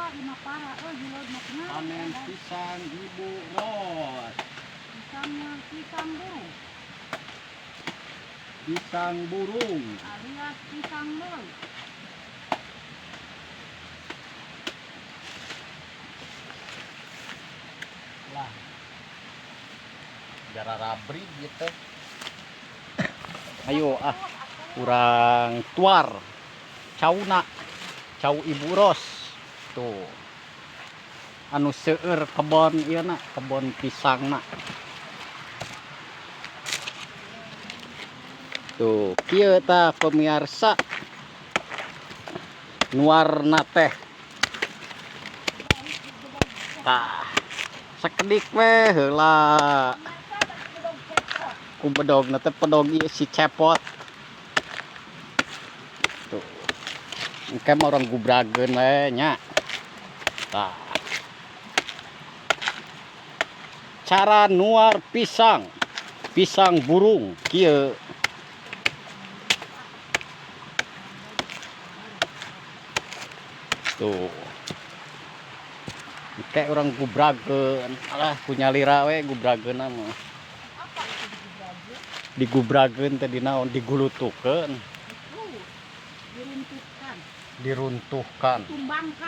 Panen pisang Ibu Ros. Pisangnya pisang burung. Pisang burung. Alias pisang burung. Lah. Jararabri gitu. Ayo ah, urang tuar. Cauna. Cau Ibu Ros. Tuh. Anu seueur kebon ieu na, kebon pisangna. Tuh, kieu tah pemirsa. Nuarna teh. Tah. Sakedik we heula. Ku bedogna teh bedog ieu si Cepot. Tuh. Engke mah urang gubrageun we nya. Tah. Cara nuar pisang. Pisang burung kieu. Tuh. Engke urang gubrageun. Alah, ku nyalira we gubrageunna mah. Apa itu digubrageun? Digubrageun teh dinaon? Digulutukeun. Itu diruntuhkan. Diruntuhkan. Tumbangkan.